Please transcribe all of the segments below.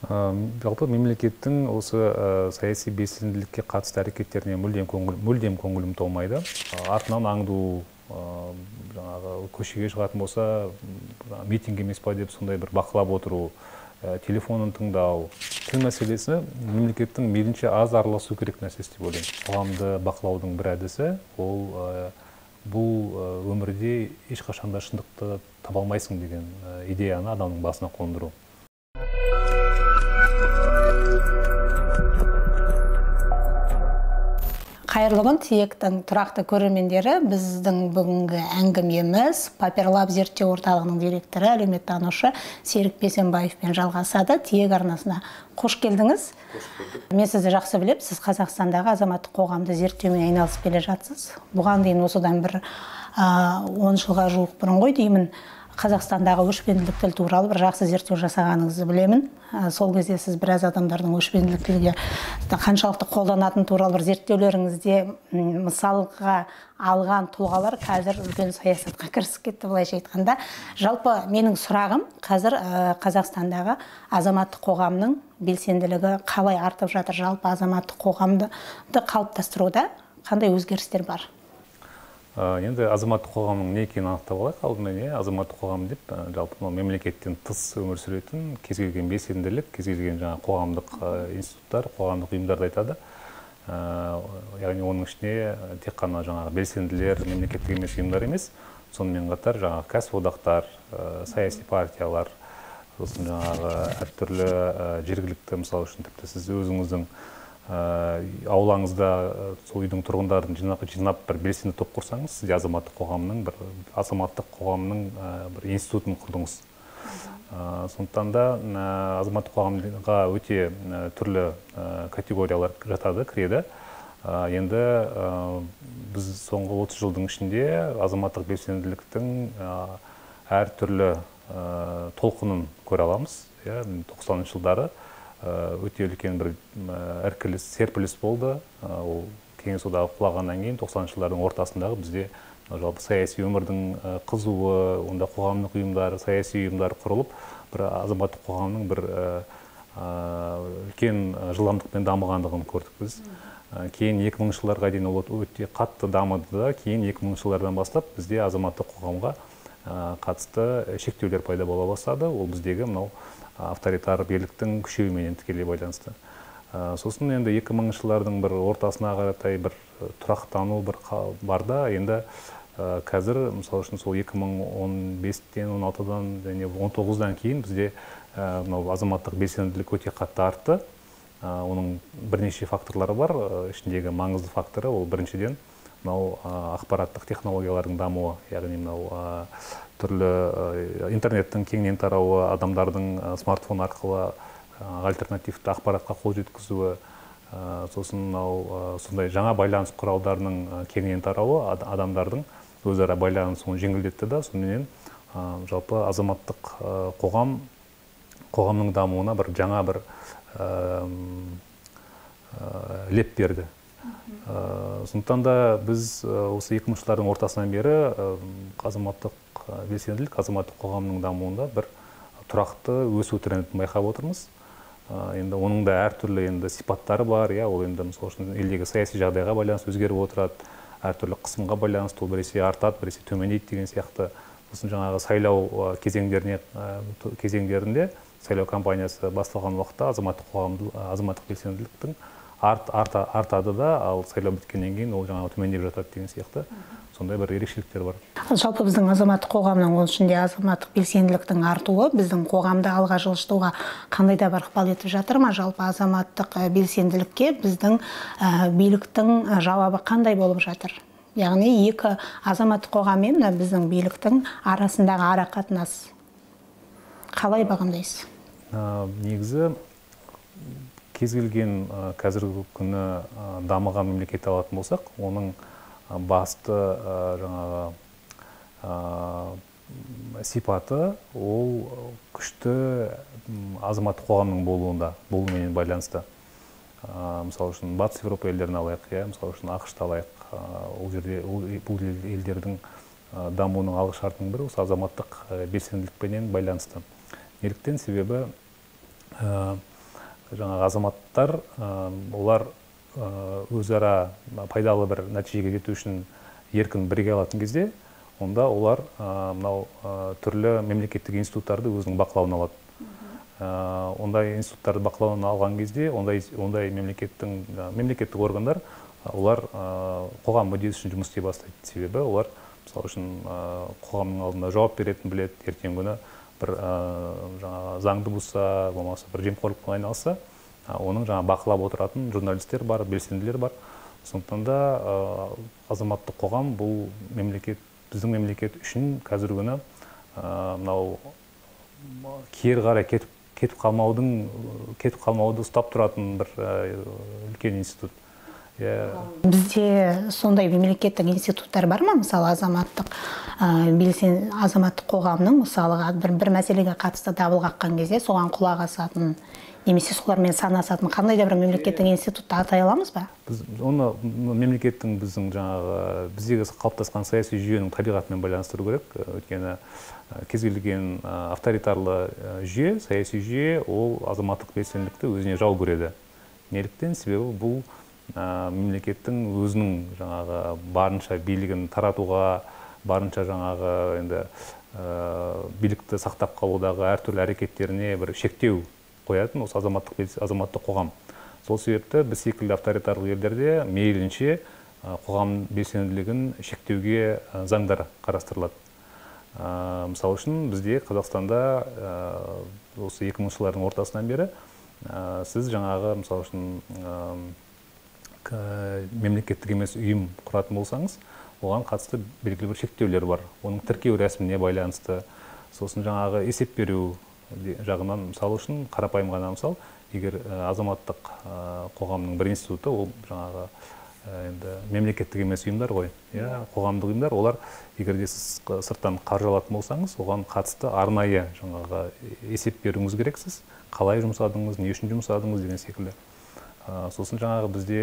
Жалпы мемлекеттің осы саяси белсенділікке қатысты әрекеттеріне мүлдем көңілім толмайды. Артынан аңду, жаңағы көшеге шығатын болса, митинг емес па деп сондай бір бақылап отыру, телефонын тыңдау. Тіл мәселесі мемлекеттің мейлінше аз араласу керек нәрсесі деп ойлаймын. Қоғамды бақылаудың бір әдісі ол бұл өмірде ешқашан да шындықты таба алмайсың деген идеяны адамның басына қондыру. Қайырлы күн, ТИЕК-тің тұрақты көрермендері. Біздің бүгінгі әңгімеміз Паперлаб зерттеу орталығының директоры, әлеуметтанушы Серік Бейсенбаевпен жалғасады. ТИЕК арнасына қош келдіңіз. Қош көрдік. Мен сізді жақсы білемін, сіз Қазақстандағы азаматтық қоғамды зерттеумен айналысып келе жатсыз. Бұған дейін осыдан бір 10 жылға жуық бұрын ғой деймін, Қазақстандағы өшпенділік тіл туралы бір жақсы зерттеу жасағаныңызды білемін. Сол кезде сіз біраз адамдардың өшпенділік тілге қаншалықты қолданатын туралы бір зерттеулеріңізде мысалға алған тұлғалар қазір үлкен саясатқа кірісіп кетті, былайша айтқанда. Жалпы менің сұрағым, қазір Қазақстандағы азаматтық қоғамның белсенділігі қалай артып жатыр? Жалпы азаматтық қоғамды қалыптастыруда қандай өзгерістер бар? Енді азаматтық қоғамның не екенін анықтап алайық алдымен, иә. Азаматтық қоғам деп жалпы мынау мемлекеттен тыс өмір сүретін кез келген белсенділік, кез келген жаңа қоғамдық институттар, қоғамдық ұйымдарды айтады. Яғни оның ішіне тек қана жаңағы белсенділер, мемлекеттік емес ұйымдар емес, сонымен қатар жаңағы кәсіподақтар, саяси партиялар, сосын жаңағы әртүрлі жергілікті, мысалы үшін тіпті сіз өзіңіздің аулаңызда сол үйдің тұрғындарын жинап бір белсенді топ құрсаңыз, сізде азаматтық қоғамның бір институтын құрдыңыз. Сондықтан да азаматтық қоғамға өте түрлі категориялар жатады, кіреді. Енді біз соңғы 30 жылдың ішінде азаматтық белсенділіктің әртүрлі толқынын көре аламыз. 90-шы жылдары өте үлкен бір іркіліс, серпіліс болды. Ол Кеңес одағы құлағаннан кейін 90-шы жылдардың ортасындағы бізде жалпы саяси өмірдің қызуы, онда қоғамдық ұйымдар, саяси ұйымдар құрылып, бір азаматтық қоғамның бір үлкен жылдамдықпен дамығандығын көрдік біз. Кейін 2000-шы жылдарға дейін ол өте қатты дамыды да, кейін 2000-шы жылдардан бастап бізде азаматтық қоғамға қатысты шектеулер пайда бола бастады. Ол біздегі мынау авторитар биліктің күшеюімен тікелей байланысты. Сосын енді 2000-шы жылдардың бір ортасына қаратай бір тұрақтану бір бар да, енді қазір мысалы үшін сол 2015-тен, 16-дан және 19-дан кейін бізде мынау азаматтық белсенділік өте қатты артты. Оның бірнеше факторлары бар. Ішіндегі маңызды факторы ол біріншіден мынау ақпараттық технологиялардың дамуы, яғни мынау түрлі интернеттің кеңінен тарауы, адамдардың смартфон арқылы альтернативті ақпаратқа қол жеткізуі, сосын мынау сондай жаңа байланыс құралдарының кеңінен тарауы адамдардың өзара байланысуын жеңілдетті да, соныменен жалпы азаматтық қоғамның дамуына бір жаңа бір леп берді. Сондықтан да біз осы 2000-шы жылдардың ортасынан бері азаматтық белсенділік, азаматтық қоғамның дамуында бір тұрақты өсу трендін байқап отырмыз. Енді оның да әртүрлі енді сипаттары бар, иә, ол енді мысалы үшін елдегі саяси жағдайға байланысты өзгеріп отырады, әртүрлі қысымға байланысты ол біресе артады, біресе төмендейді деген сияқты. Сосын жаңағы сайлау кезеңдерінде сайлау кампаниясы басталған уақытта азаматтық қоғам, азаматтық белсенділіктің артады да, ал сайлау біткеннен кейін ол жаңағы төмендеп жатады деген сияқты сондай бір ерекшеліктер бар. Жалпы біздің азаматтық қоғамның, оның ішінде азаматтық белсенділіктің артуы біздің қоғамды алға жылжытуға қандай да бір ықпал етіп жатыр ма? Жалпы азаматтық белсенділікке біздің биліктің жауабы қандай болып жатыр? Яғни екі азаматтық қоғам мен біздің биліктің арасындағы арақатынас қалай бағамдайсыз? Негізі кез келген қазіргі күні дамыған мемлекетті алатын болсақ, оның басты жаңағы сипаты ол күшті азаматтық қоғамның болуымен байланысты. Мысалы үшін Батыс Еуропа елдерін алайық, иә, мысалы үшін АҚШ-ты алайық. Ол жерде бұл елдердің дамуының алғы шартының бірі осы азаматтық белсенділікпенен байланысты. Неліктен? Себебі Жаңағы азаматтар, олар өзара пайдалы бір нәтижеге жету үшін еркін біріге алатын кезде, онда олар мынау түрлі мемлекеттік институттарды өзінің бақылауына алады. Ондай институттарды бақылауына алған кезде, ондай мемлекеттік органдар, олар қоғам мүддесі үшін жұмыс істей бастайды. Себебі олар, мысалы үшін, қоғамның алдында жауап беретінін біледі, ертеңгі күні бір жаңағы заңды бұзса, болмаса бір жемқорлықпен айналысса, оның жаңа бақылап отыратын журналистер бар, белсенділер бар. Сондықтан да азаматтық қоғам бұл мемлекет, біздің мемлекет үшін қазіргі күні мынау кері қарай кетіп қалмауды ұстап тұратын бір үлкен институт. Бізде сондай мемлекеттік институттар бар ма? Мысалы, азаматтық қоғамның, мысалы, бір мәселеге қатысты дабыл қаққан кезде соған құлақ асатын немесе солармен санасатын қандай да бір мемлекеттік институтты атай аламыз ба? Біз оны мемлекеттің, біздің жаңағы біздегі қалыптасқан саяси жүйенің табиғатымен байланыстыру керек. Өйткені кез келген авторитарлы жүйе, саяси жүйе, ол азаматтық белсенділікті өзіне жау көреді. Неліктен? Себебі бұл мемлекеттің өзінің жаңағы барынша билігін таратуға, барынша жаңағы енді билікті сақтап қалудағы әртүрлі әрекеттеріне бір шектеу қоятын осы азаматтық қоғам. Сол себепті біз секілді авторитарлық елдерде мейлінше қоғам белсенділігін шектеуге заңдар қарастырылады. Мысалы үшін, бізде Қазақстанда осы 2000 жылдардың ортасынан бері сіз жаңағы, мысалы үшін, мемлекеттік емес ұйым құратын болсаңыз, оған қатысты белгілі бір шектеулер бар. Оның тіркеу рәсіміне байланысты, сосын жаңағы есеп беру жағынан, мысалы үшін, қарапайым ғана мысал, егер азаматтық қоғамның бір институты, ол жаңағы енді мемлекеттік емес ұйымдар ғой, қоғамдық ұйымдар, олар егер де сіз сырттан қаржы алатын болсаңыз, оған қатысты арнайы жаңағы есеп беруіңіз керексіз, қалай жұмсадыңыз, не үшін жұмсадыңыз деген секілді. Сосын жаңағы бізде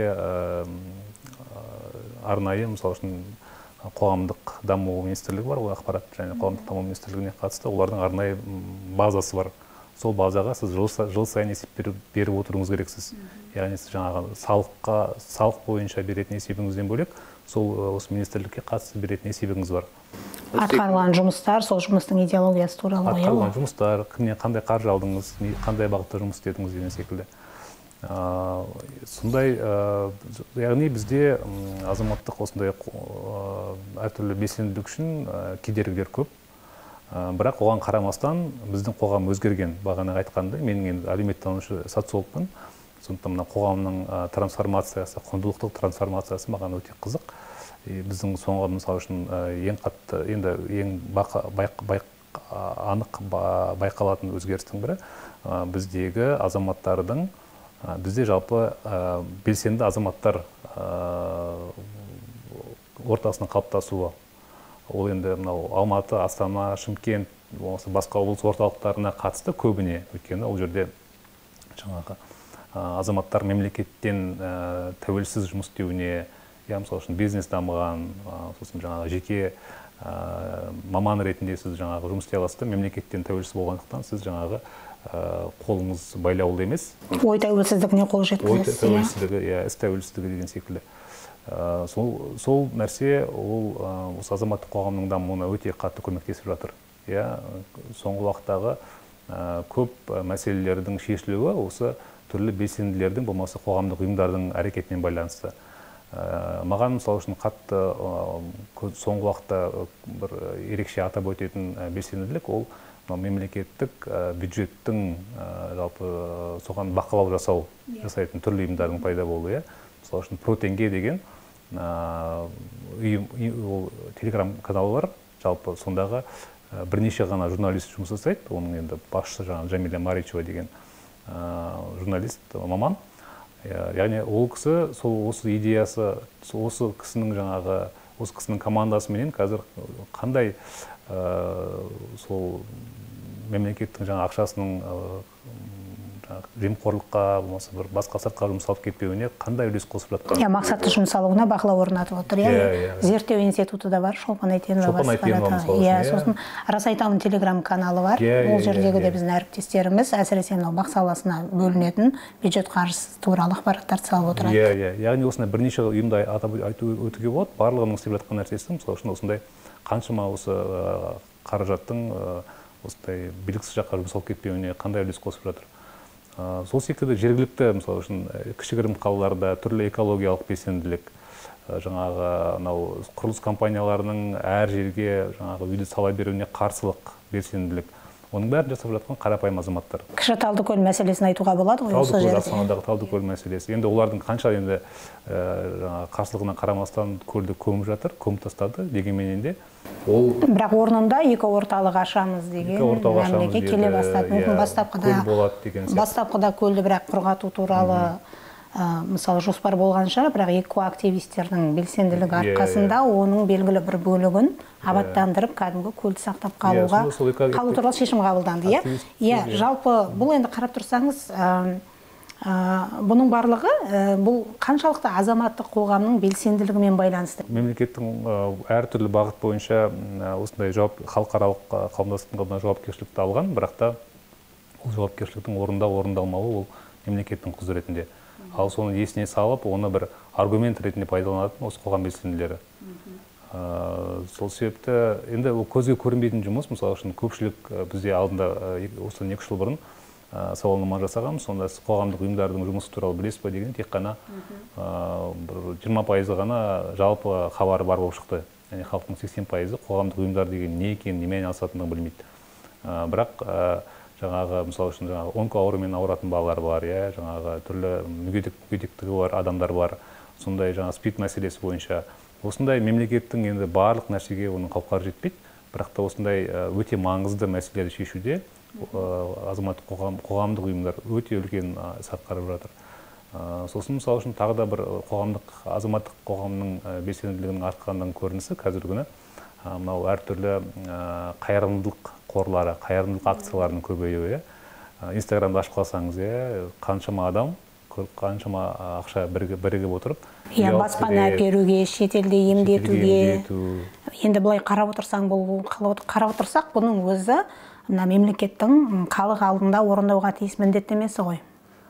арнайы, мысалы үшін, қоғамдық даму министрлігі бар, ол ақпарат және қоғамдық даму министрлігіне қатысты олардың арнайы базасы бар. Сол базаға сіз жыл сайын есеп беріп отыруыңыз керексіз. Яғни сіз жаңағы салық бойынша беретін есебіңізден бөлек, сол осы министрлікке қатысты беретін есебіңіз бар. Атқарылған жұмыстар, сол жұмыстың идеологиясы туралы ғой. Атқарылған жұмыстар, кімнен қандай қаржы алдыңыз, қандай бағытта жұмыс істедіңіз деген секілді. Сондай, яғни бізде азаматтық осындай әртүрлі белсенділік үшін кедергілер көп. Бірақ оған қарамастан біздің қоғам өзгерген. Бағана айтқандай, мен енді әлеуметтанушы социологпын. Сондықтан мына қоғамның трансформациясы, құндылықтық трансформациясы маған өте қызық. Біздің соңғы, мысалы үшін, ең қатты, енді ең анық байқалатын өзгерістің бірі біздегі азаматтардың, бізде жалпы белсенді азаматтар ортасының қалыптасуы. Ол енді мынау Алматы, Астана, Шымкент, болмаса басқа облыс орталықтарына қатысты көбіне, өйткені ол жерде жаңағы азаматтар мемлекеттен тәуелсіз жұмыс істеуіне, мысалы үшін бизнес дамыған, сосын жаңағы жеке маман ретінде сіз жаңағы жұмыс істей аласыз да, мемлекеттен тәуелсіз болғандықтан сіз жаңағы қолыңыз байлаулы емес. Ой тәуелсіздігіне қол жеткізесіз. Ой тәуелсіздігі, іс тәуелсіздігі деген секілді. Сол нәрсе, ол осы азаматтық қоғамның дамуына өте қатты көмектесіп жатыр. Соңғы уақыттағы көп мәселелердің шешілуі осы түрлі белсенділердің, болмаса қоғамдық ұйымдардың әрекетімен байланысты. Маған, мысалы үшін, қатты соңғы уақытта бір ерекше атап өтетін белсенділік, ол мемлекеттік бюджеттің жалпы соған бақылау жасайтын түрлі ұйымдардың пайда болуы. Мысалы үшін, Протенге деген ұйым, ол телеграм каналы бар, жалпы сондағы бірнеше ғана журналист жұмыс жасайды. Оның енді басшысы жаңағы Джамиля Маричева деген журналист, маман. Яғни ол кісі сол осы идеясы, осы кісінің жаңағы, осы кісінің командасыменен қазір қандай сол мемлекеттің жаңа ақшасының жемқорлыққа, болмаса бір басқа сыртқа жұмсалып кетпеуіне қандай үлес қосып жатқан? Иә, мақсатты жұмсалуына бақылау орнатып отыр. Иә, зерттеу институты да бар, Шолпан Әйтенова басқарады. Иә, сосын Рас айтамын телеграм каналы бар. Ол жердегі де біздің әріптестеріміз, әсіресе мынау бақ саласына бөлінетін бюджет қаржысы туралы ақпараттарды салып отырады. Иә, иә, яғни осындай бірнеше ұйымды атап айту өтуге болады. Барлығының істеп жатқан нәрсесі, мысалы үшін, осындай қаншама осы қаражаттың осындай белгісіз жаққа жұмсалып кетпеуіне қандай үлес қосып жатыр. Сол секілді жергілікті, мысалы үшін, кішігірім қалаларда түрлі экологиялық белсенділік, жаңағы анау құрылыс компанияларының әр жерге жаңағы үйді сала беруіне қарсылық белсенділік, оның бәрін жасап жатқан қарапайым азаматтар. Кіші Талдыкөл мәселесін айтуға болады ғой осы жерде. Астанадағы Талдыкөл мәселесі. Енді олардың қанша енді жаңағы қарсылығына қарамастан көлді көміп жатыр, көміп тастады, дегенменен де ол бірақ орнында екі орталық ашамыз деген мәмілеге келе бастады. Мүмкін бастапқыда көлді бірақ құрғату туралы мысалы жоспар болған шығар, бірақ экоактивистердің белсенділігі арқасында оның белгілі бір бөлігін абаттандырып, кәдімгі көлді сақтап қалуға қалу туралы шешім қабылданды. Иә, жалпы бұл енді қарап тұрсаңыз, бұның барлығы бұл қаншалықты азаматтық қоғамның белсенділігімен байланысты. Мемлекеттің әртүрлі бағыт бойынша осындай жауап халықаралық қауымдастықтың алдына жауапкершілікті алған, бірақ та ол жауапкершіліктің орындалмауы ол мемлекеттің құзыретінде. Ал соны есіне салып, оны бір аргумент ретінде пайдаланатын осы қоғам белсенділері. Сол себепті енді ол көзге көрінбейтін жұмыс, мысалы үшін көпшілік бізде алдында осыдан 2 жыл бұрын сауалнама жасағанбыз, сонда сіз қоғамдық ұйымдардың жұмысы туралы білесіз бе деген тек қана бір 20% ғана жалпы хабары бар болып шықты. Яғни халықтың 80% қоғамдық ұйымдар деген не екенін, немен айналысатындығын білмейді. Бірақ жаңағы, мысалы үшін, жаңағы онко аурумен ауыратын балалар бар, иә, жаңағы түрлі мүгедектігі бар адамдар бар, сондай жаңа СПИД мәселесі бойынша осындай мемлекеттің енді барлық нәрсеге оның қауқары жетпейді, бірақ та осындай өте маңызды мәселелерді шешуде азаматтық қоғамдық ұйымдар өте үлкен іс атқарып жатыр. Сосын, мысалы үшін, тағы да бір қоғамдық азаматтық қоғамның белсенділігінің артқанының көрінісі қазіргі күні мынау әртүрлі қайырымдылық қорлары, қайырымдылық акцияларының көбеюі. Инстаграмды ашып қалсаңыз, қаншама адам, қаншама ақша бірігіп отырып, иә, баспана әперуге, шетелде емдетуге. Енді былай қарап отырсаң, бұл қарап отырсақ, бұның өзі мына мемлекеттің халық алдында орындауға тиіс міндеттемесі ғой.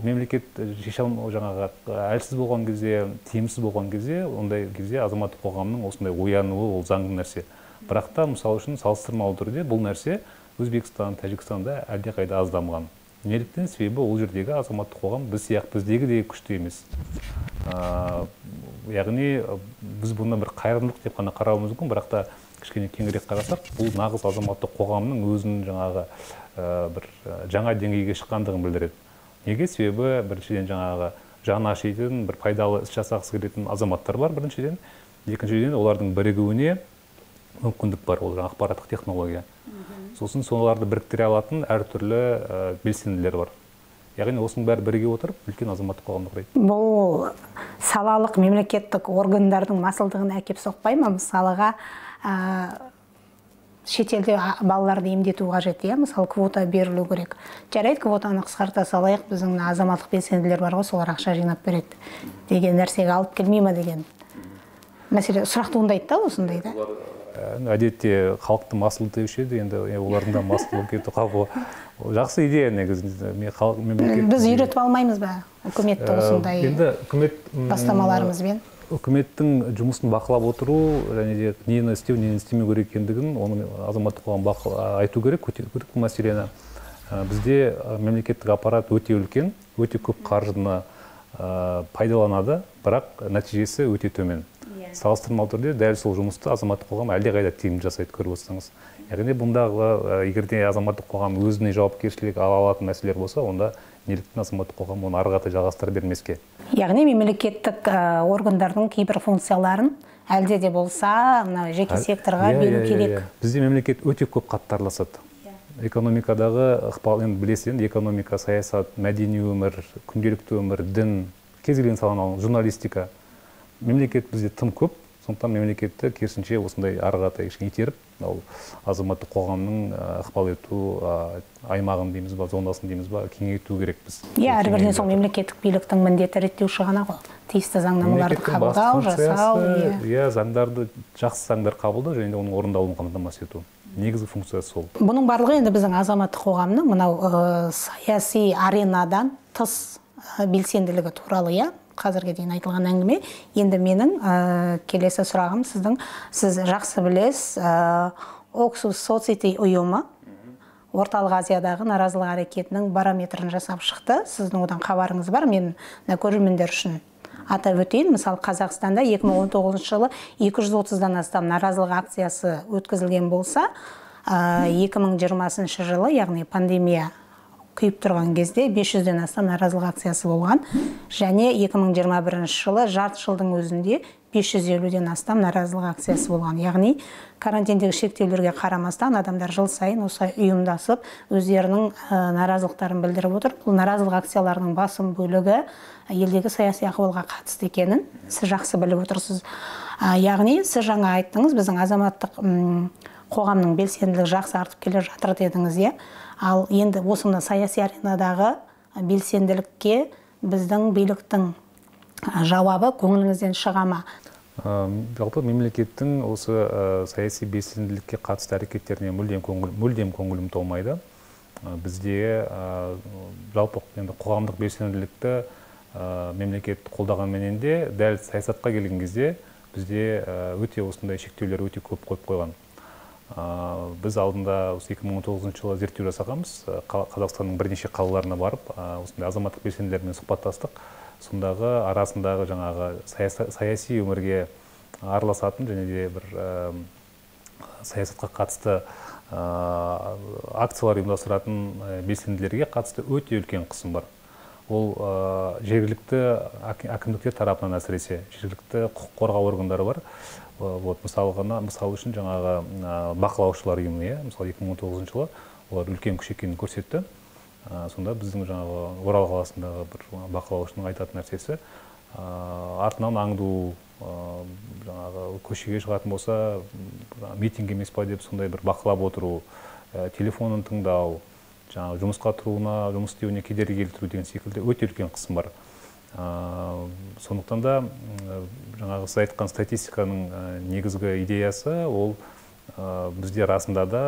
Мемлекет шеше алмау, жаңағы әлсіз болған кезде, тиімсіз болған кезде, ондай кезде азаматтық қоғамның осындай оянуы ол заңды нәрсе. Бірақ та, мысалы үшін, салыстырмалы түрде бұл нәрсе Өзбекстан, Тәжікстанда әлдеқайда аз дамыған. Неліктен? Себебі ол жердегі азаматтық қоғам біз сияқты біздегідей күшті емес. Яғни біз бұны бір қайырымдылық деп қана қарауымыз мүмкін, бірақ та кішкене кеңірек қарасақ, бұл нағыз азаматтық қоғамның өзінің жаңағы бір жаңа деңгейге шыққандығын білдіреді. Неге? Себебі біріншіден жаңағы жаны ашитын, бір пайдалы іс жасағысы келетін азаматтар бар біріншіден. Екіншіден, олардың бірігуіне мүмкіндік бар, ол жаңа ақпараттық технология. Сосын соларды біріктіре алатын әртүрлі белсенділер бар. Яғни осының бәрі біріге отырып, үлкен азаматтық қоғамды құрайды. Бұл салалық мемлекеттік органдардың масылдығына әкеп соқпай ма? Мысалыға, шетелде балаларды емдету қажет, иә, мысалы квота берілу керек. Жарайды, квотаны қысқарта салайық, біздің азаматтық белсенділер бар ғой, солар ақша жинап береді деген нәрсеге алып келмей ма деген мәселе, сұрақ туындайды да осындайда. Әдетте халықты масыл деуші еді, енді олардың да масыл болып кету қаупі. Жақсы идея негізінде. Біз үйретіп алмаймыз ба үкіметті осындай бастамаларымызбен? Үкіметтің жұмысын бақылап отыру және де нені істеу, нені істемеу керек екендігін оның азаматтық қоғам айту керек, көтеру керек бұл мәселені. Бізде мемлекеттік аппарат өте үлкен, өте көп қаржыны пайдаланады, бірақ нәтижесі өте төмен. Салыстырмалы түрде дәл сол жұмысты азаматтық қоғам әлдеқайда тиімді жасайды, көріп отырсаңыз. Яғни бұндағы егер де азаматтық қоғам өзіне жауапкершілік ала алатын мәселелер болса, онда неліктен азаматтық қоғам оны ары қарата жалғастыра бермеске? Яғни мемлекеттік органдардың кейбір функцияларын әлде де болса мына жеке секторға беру керек. Бізде мемлекет өте көп қатты араласады. Экономикадағы ықпал, енді білесіз, енді экономика, саясат, мәдени өмір, күнделікті өмір, дін, кез келген саланы алыңыз, журналистика. Мемлекет бізде тым көп, Сондықтан мемлекетті керісінше осындай ары қаратай итеріп, ал азаматтық қоғамның ықпал ету аймағын дейміз ба, зонасын дейміз ба, кеңейту керекпіз. Иә, әрбірден соң мемлекеттік биліктің міндеті реттеуші ғана ғой. Тиісті заңнамаларды қабылдау, жасау. Иә, заңдарды, жақсы заңдар қабылдау және оның орындалуын қамтамасыз ету. Негізгі функциясы сол. Бұның барлығы енді біздің азаматтық қоғамның мынау саяси аренадан тыс белсенділігі туралы, иә, қазірге дейін айтылған әңгіме. Енді менің келесі сұрағым сіздің, сіз жақсы білесіз, Oxus Society ұйымы Орталық Азиядағы наразылық әрекетінің барометрін жасап шықты. Сіздің одан хабарыңыз бар, мен көрермендер үшін атап өтейін. Мысалы, Қазақстанда 2019 жылы 230-дан астам наразылық акциясы өткізілген болса, 2020 жылы, яғни пандемия күйіп тұрған кезде 500-ден астам наразылық акциясы болған. Және 2021 жылы жарты жылдың өзінде 550-ден астам наразылық акциясы болған. Яғни карантиндегі шектеулерге қарамастан адамдар жыл сайын осылай ұйымдасып, өздерінің наразылықтарын білдіріп отыр. Бұл наразылық акцияларының басым бөлігі елдегі саяси ахуалға қатысты екенін сіз жақсы біліп отырсыз. Яғни сіз жаңа айттыңыз, біздің азаматтық қоғамның белсенділігі жақсы артып келе жатыр дедіңіз, иә? Ал енді осы мына саяси аренадағы белсенділікке біздің биліктің жауабы көңіліңізден шыға ма? Жалпы мемлекеттің осы саяси белсенділікке қатысты әрекеттеріне мүлдем көңілім толмайды. Бізде жалпы енді қоғамдық белсенділікті мемлекет қолдағанменен де дәл саясатқа келген кезде бізде өте осындай шектеулер өте көп қойып қойған. Біз алдында осы 2019 жылы зерттеу жасағанбыз. Қазақстанның бірнеше қалаларына барып, осындай азаматтық белсенділермен сұхбаттастық. Сондағы арасындағы жаңағы саяси өмірге араласатын және де бір саясатқа қатысты акциялар ұйымдастыратын белсенділерге қатысты өте үлкен қысым бар. Ол жергілікті әкімдіктер тарапынан, әсіресе жергілікті құқық қорғау органдары бар. Вот, мысалы үшін жаңағы бақылаушылар ұйымы, иә, мысалы 2019 жылы олар үлкен күш екенін көрсетті. Сонда біздің жаңағы Орал қаласындағы бір бақылаушының айтатын нәрсесі, артынан аңду, жаңағы көшеге шығатын болса, митинг емес па деп сондай бір бақылап отыру, телефонын тыңдау, жаңағы жұмысқа тұруына, жұмыс істеуіне кедергі келтіру деген секілді өте үлкен қысым бар. Сондықтан да жаңағы сіз айтқан статистиканың негізгі идеясы ол бізде расында да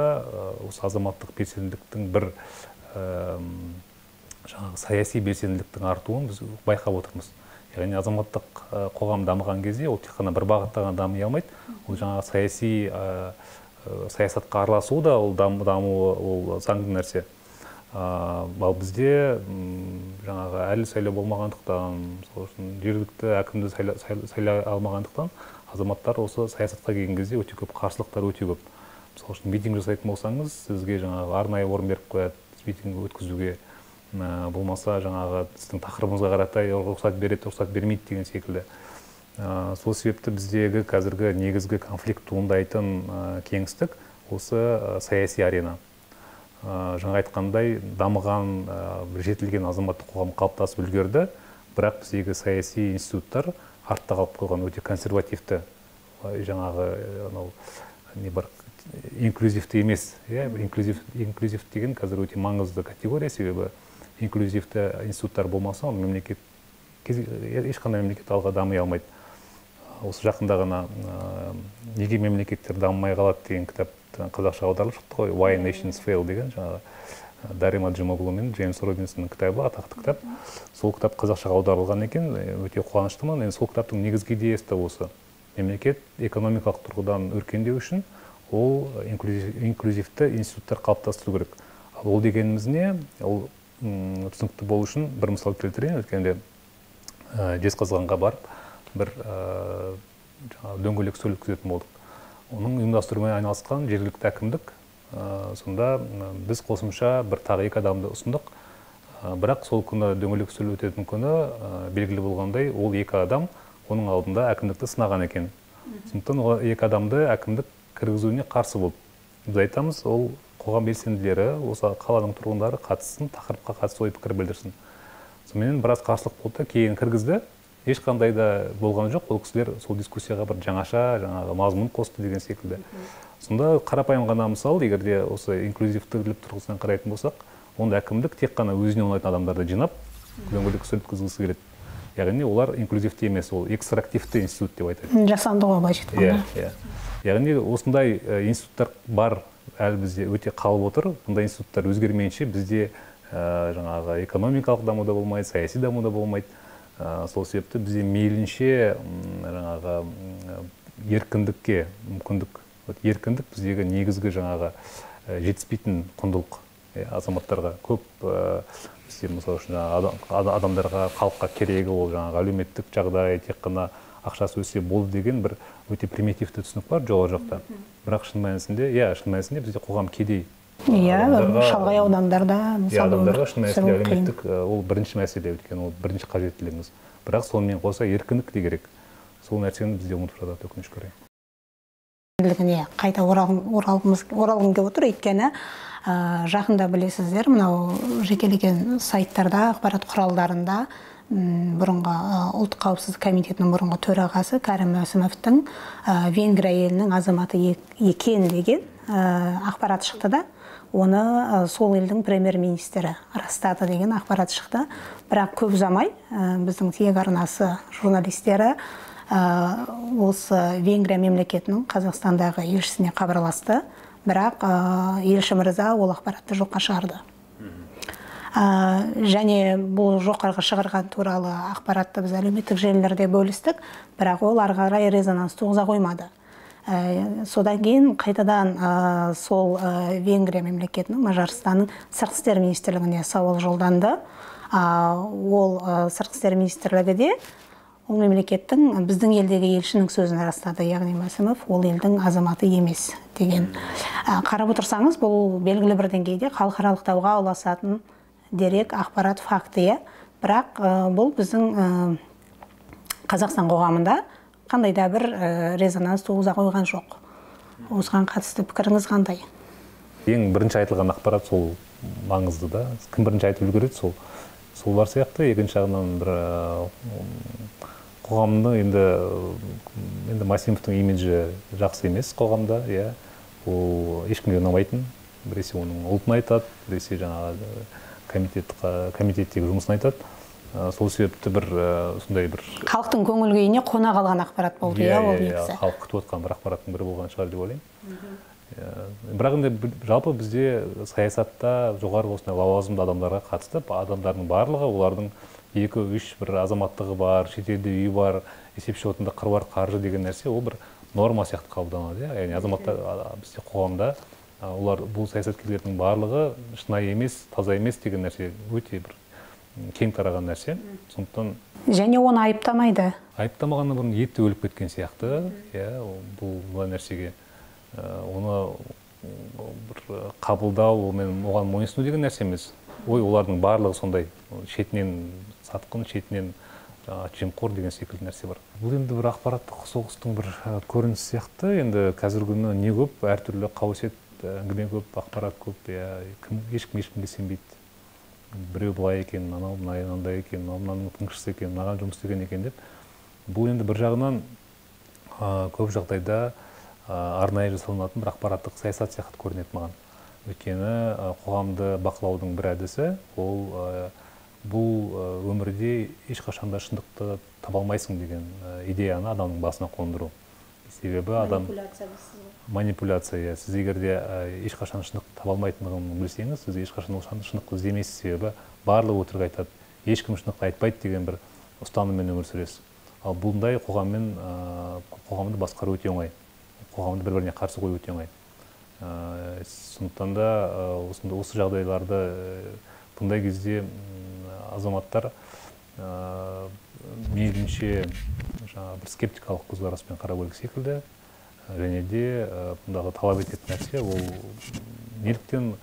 осы азаматтық белсенділіктің бір жаңағы саяси белсенділіктің артуын біз байқап отырмыз. Яғни азаматтық қоғам дамыған кезде ол тек қана бір бағытта ғана дами алмайды. Ол жаңағы саяси саясатқа араласу да ол дамуы ол заңды нәрсе. Ал бізде жаңағы әділ сайлау болмағандықтан, мысалы үшін жергілікті әкімді сайлай алмағандықтан азаматтар осы саясатқа келген кезде өте көп қарсылықтар өте көп. Мысалы үшін митинг жасайтын болсаңыз, сізге жаңағы арнайы орын беріп қояды митинг өткізуге, болмаса жаңағы сіздің тақырыбыңызға қаратай рұқсат береді, рұқсат бермейді деген секілді. Сол себепті біздегі қазіргі негізгі конфликт туындайтын кеңістік осы саяси арена. Жаңа айтқандай, дамыған, жетілген азаматтық қоғам қалыптасып үлгерді, бірақ біздегі саяси институттар артта қалып қойған, өте консервативті, жаңағы анау не бар, инклюзивті емес. Инклюзив деген қазір өте маңызды категория, себебі инклюзивті институттар болмаса, мемлекет, ешқандай мемлекет алға дами алмайды. Осы жақында ғана неге мемлекеттер дамымай қалады деген кітап қазақша аударылып шықты ғой, Why Nations Fail деген жаңағы Дарима Аджемоглу мен Джеймс Робинсонның кітабы, атақты кітап. Сол кітап қазақшаға аударылған екен, өте қуаныштымын. Енді сол кітаптың негізгі идеясы да осы. Мемлекет экономикалық тұрғыдан өркендеу үшін ол инклюзивті институттар қалыптастыру керек. Ал ол дегеніміз не? Ол түсінікті болу үшін бір мысал келтірейін. Өткенде Жезқазғанға барып бір дөңгелек үстел өткізетін болдық. Оның ұйымдастырумен айналысқан жергілікті әкімдік. Сонда біз қосымша бір тағы екі адамды ұсындық. Бірақ сол күні дөңгелек үстел өтетін күні белгілі болғандай, ол екі адам оның алдында әкімдікті сынаған екен. Сондықтан ол екі адамды әкімдік кіргізуіне қарсы болды. Біз айтамыз, ол қоғам белсенділері, осы қаланың тұрғындары қатыссын, тақырыпқа қатысты ой пікір білдірсін. Сонымен біраз қарсылық болды, кейін кіргізді. Ешқандай да болған жоқ, ол кісілер сол дискуссияға бір жаңаша, жаңағы мазмұн қосты деген секілді. Сонда қарапайым ғана мысал, егер де осы инклюзивтілік тұрғысынан қарайтын болсақ, онда әкімдік тек қана өзіне ұнайтын адамдарды жинап, дөңгелек үстел өткізгісі келеді. Яғни олар инклюзивті емес, ол экстрактивті институт деп айтады. Жасанды ғой былайша айтқанда. Иә, иә. Яғни осындай институттар бар, әлі бізде өте қалып отыр. Бұндай институттар өзгермейінше бізде жаңағы экономикалық даму да болмайды, саяси даму да болмайды. Сол себепті бізде мейлінше жаңағы еркіндікке мүмкіндік, еркіндік біздегі негізгі жаңағы жетіспейтін құндылық. Азаматтарға көп бізде, мысалы үшін, адамдарға, халыққа керегі ол жаңағы әлеуметтік жағдай, тек қана ақшасы өссе болды деген бір өте примитивті түсінік бар жоғары жақта. Бірақ шын мәнісінде, иә, шын мәнісінде бізде қоғам кедей. Иә, шалғай аудандарда, мысалы, адамдарға шын мәнісінде әлеуметтік ол бірінші мәселе, өйткені ол бірінші қажеттілігіміз. Бірақ сонымен қоса еркіндік те керек. Сол нәрсені бізде ұмытып жатады, өкінішке орай. Қайта оралғым келіп отыр, өйткені жақында білесіздер, мынау жекелеген сайттарда, ақпарат құралдарында бұрынғы Ұлттық қауіпсіздік комитетінің бұрынғы төрағасы Кәрім Мәсімовтің Венгрия елінің азаматы екен деген ақпарат шықты да, оны сол елдің премьер-министрі растады деген ақпарат шықты. Бірақ көп ұзамай біздің тиек арнасы журналистері осы Венгрия мемлекетінің Қазақстандағы елшісіне хабарласты, бірақ елші мырза ол ақпаратты жоққа шығарды. Және бұл жоққа шығарған туралы ақпаратты біз әлеуметтік желілерде бөлістік, бірақ ол ары қарай резонанс туғыза қоймады. Содан кейін қайтадан сол Венгрия мемлекетінің, Мажарстанның сыртқы істер министрлігіне сауал жолданды. Ол сыртқы істер министрлігі де ол мемлекеттің біздің елдегі елшінің сөзін растады, яғни Мәсімов ол елдің азаматы емес деген. Қарап отырсаңыз, бұл белгілі бір деңгейде халықаралық дауға ұласатын дерек, ақпарат, факті. Бірақ бұл біздің Қазақстан қоғамында қандай да бір резонанс туғыза қойған жоқ. Осыған қатысты пікіріңіз қандай? Ең бірінші айтылған ақпарат сол маңызды да. Кім бірінші айтып үлгереді, сол бар сияқты. Екінші жағынан бір қоғамның енді Мәсімовтің имиджі жақсы емес қоғамда, иә. Ол ешкімге ұнамайтын, біресе оның ұлтын айтады, біресе жаңағы комитеттегі жұмысын айтады. Сол себепті бір сондай бір халықтың көңіл күйіне қона қалған ақпарат болды, иә, ол негізі. Халық күтіп отқан бір ақпараттың бірі болған шығар деп ойлаймын. Бірақ енді жалпы бізде саясатта жоғары осындай лауазымды адамдарға қатысты адамдардың барлығы олардың 2-3 бір азаматтығы бар, шетелде үйі бар, есеп шотында қыруар қаржы деген нәрсе ол бір норма сияқты қабылданады. Яғни азаматтар бізде қоғамда олар бұл саясаткерлердің барлығы шынайы емес, таза емес деген нәрсе өте бір кең тараған нәрсе. Сондықтан және оны айыптамайды. Айыптамағаннан бұрын еті өліп кеткен сияқты, иә, бұл мына нәрсеге оны бір қабылдау, мен оған мойынсыну деген нәрсе емес. Ой, олардың барлығы сондай, шетінен сатқын, шетінен жемқор деген секілді нәрсе бар. Бұл енді бір ақпараттық соғыстың бір көрінісі сияқты. Енді қазіргі күні не көп, әртүрлі қауесет, әңгіме көп, ақпарат көп, иә, ешкім ешкімге сенбейді. Біреу былай екен, анау мынандай екен, мынау мынаның тыңшысы екен, мынаған жұмыс істеген екен деп. Бұл енді бір жағынан көп жағдайда арнайы жасалынатын бір ақпараттық саясат сияқты көрінеді маған. Өйткені қоғамды бақылаудың бір әдісі ол бұл өмірде ешқашан да шындықты таба алмайсың деген идеяны адамның басына қондыру. Себебі адам манипуляция. Сіз егер де ешқашан шындықты таба алмайтындығын білсеңіз, сіз ешқашан ол шындықты іздемейсіз. Себебі барлығы өтірік айтады, ешкім шындықты айтпайды деген бір ұстаныммен өмір сүресіз. Ал бұндай қоғаммен қоғамды басқару өте оңай, қоғамды бір-біріне қарсы қою өте оңай. Сондықтан да осы жағдайларды бұндай кезде азаматтар мейлінше жаңағы бір скептикалық көзқараспен қарау керек секілді. Және де бұндағы талап ететін нәрсе ол неліктен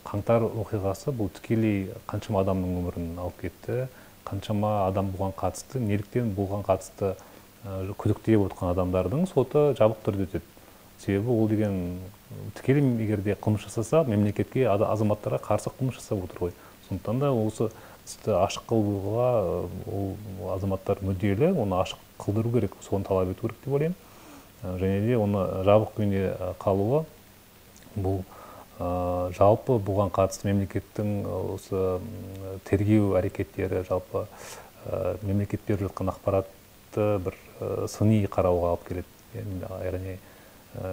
қаңтар оқиғасы бұл тікелей қаншама адамның өмірін алып кетті, қаншама адам бұған қатысты, неліктен бұған қатысты күдіктеліп отқан адамдардың соты жабық түрде өтеді. Себебі ол деген тікелей егер де қылмыс жасаса, мемлекетке, азаматтарға қарсы қылмыс жасап отыр ғой. Сондықтан да осы Істі ашық қылуға ол азаматтар мүдделі, оны ашық қылдыру керек, соны талап ету керек деп ойлаймын. Және де оны жабық күйінде қалуы бұл жалпы бұған қатысты мемлекеттің осы тергеу әрекеттері, жалпы мемлекет беріп жатқан ақпаратты бір сыни қарауға алып келеді. Яғни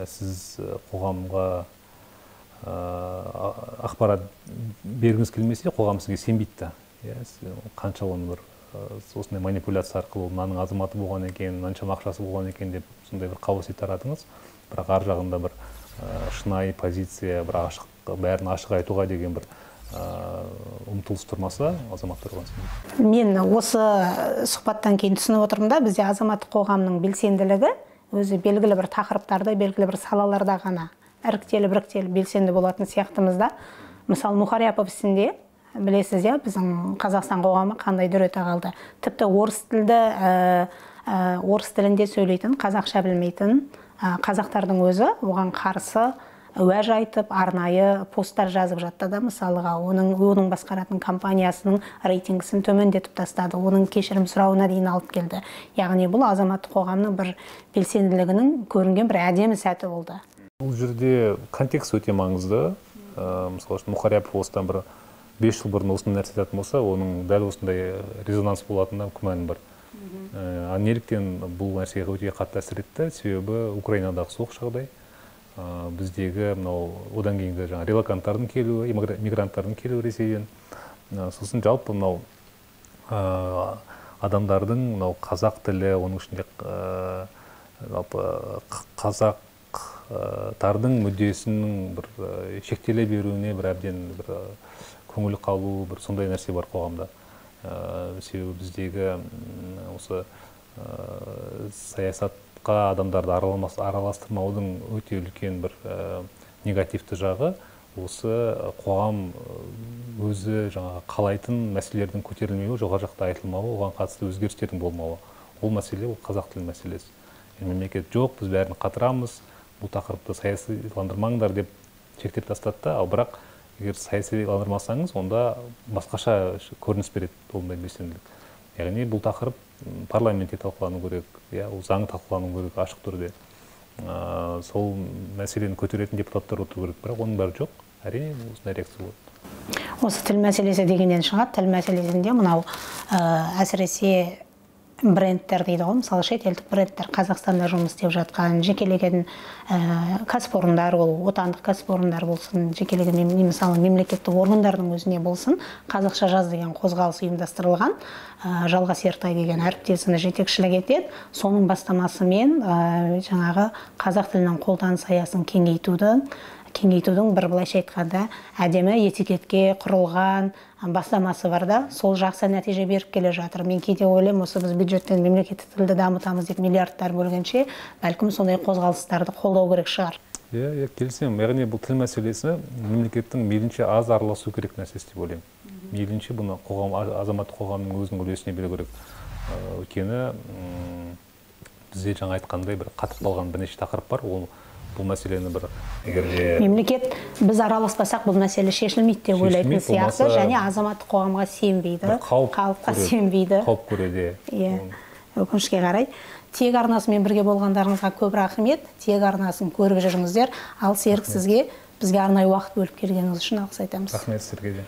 сіз қоғамға ақпарат бергіңіз келмесе, қоғам сізге сенбейді да. Қанша оны бір осындай манипуляция арқылы мынаның азаматы болған екен, мынаншама ақшасы болған екен деп сондай бір қауесет таратыңыз, бірақ ар жағында бір шынайы позиция, бір ашық, бәрін ашық айтуға деген бір ұмтылыс тұрмаса, азаматтар оған сенбейді. Мен осы сұхбаттан кейін түсініп отырмын да, бізде азаматтық қоғамның белсенділігі өзі белгілі бір тақырыптарда, белгілі бір салаларда ғана іріктеліп-іріктеліп белсенді болатын сияқтымыз да. Мысалы, Мұхаряпов ісінде білесіз, иә, біздің Қазақстан қоғамы қандай дүр ете қалды. Тіпті орыс тілді, орыс тілінде сөйлейтін, қазақша білмейтін қазақтардың өзі оған қарсы уәж айтып, арнайы посттар жазып жатты да, мысалға, оның басқаратын компаниясының рейтингісін төмендетіп тастады, оның кешірім сұрауына дейін алып келді. Яғни бұл азаматтық қоғамның бір белсенділігінің көрінген бір әдемі сәті болды. Бұл жерде контекст өте маңызды. Мысалы үшін, Мұхаряпов осыдан бір 5 жыл бұрын осындай нәрсе айтатын болса, оның дәл осындай резонанс болатынына күмәнім бар. Неліктен бұл нәрсеге өте қатты әсер етті? Себебі Украинадағы соғыс жағдай, біздегі мынау одан кейінгі жаңа релоканттардың келуі, мигранттардың келуі Ресейден, сосын жалпы мынау адамдардың мынау қазақ тілі, оның ішінде жалпы қазақтардың мүддесінің бір шектеле беруіне бір әбден бір көңіл қалу, бір сондай нәрсе бар қоғамда. Себебі біздегі осы саясатқа адамдарды араластырмаудың өте үлкен бір негативті жағы осы қоғам өзі жаңағы қалайтын мәселелердің көтерілмеуі, жоғары жақта айтылмауы, оған қатысты өзгерістердің болмауы. Ол мәселе ол қазақ тілі мәселесі. Мемлекет жоқ, біз бәрін қатырамыз, бұл тақырыпты саясиландырмаңдар деп шектеп тастады да, ал бірақ егер саясиландырмасаңыз, онда басқаша көрініс береді ондай белсенділік. Яғни бұл тақырып парламентте талқылану керек, ол заң талқылану керек ашық түрде. Сол мәселені көтеретін депутаттар отыру керек, бірақ оның бәрі жоқ. Әрине, осындай реакция болады. Осы тіл мәселесі дегеннен шығады. Тіл мәселесінде мынау әсіресе брендтер дейді ғой, мысалы шетелдік брендтер Қазақстанда жұмыс істеп жатқан жекелеген кәсіпорындар, ол отандық кәсіпорындар болсын, жекелеген мысалы мемлекеттік органдардың өзіне болсын, қазақша жаз деген қозғалыс ұйымдастырылған. Жалғас Ертай деген әріптесіміз жетекшілік етеді. Соның бастамасымен жаңағы қазақ тілінің қолданыс аясын кеңейтудің бір былайша айтқанда әдемі этикетке құрылған бастамасы бар да, сол жақсы нәтиже беріп келе жатыр. Мен кейде ойлаймын, осы біз бюджеттен мемлекеттік тілді дамытамыз деп миллиардтар бөлгенше, бәлкім сондай қозғалыстарды қолдау керек шығар. Иә, келісемін. Яғни бұл тіл мәселесі мемлекеттің мейлінше аз араласу керек нәрсесі деп ойлаймын. Мейлінше бұны қоғам, азаматтық қоғамның өзінің үлесіне беру керек. Өйткені бізде жаңа айтқандай бір қатып қалған бірнеше тақырып бар. Ол бұл мәселені бір егер де мемлекет біз араласпасақ бұл мәселе шешілмейді деп ойлайтын сияқты, және азаматтық қоғамға сенбейді, халыққа сенбейді, қауіп көреді. Иә, өкінішке қарай. Тек арнасымен бірге болғандарыңызға көп рахмет. Тек арнасын көріп жүріңіздер. Ал Серік, сізге бізге арнайы уақыт бөліп келгеніңіз үшін алғыс айтамыз. Рахмет сіздерге де.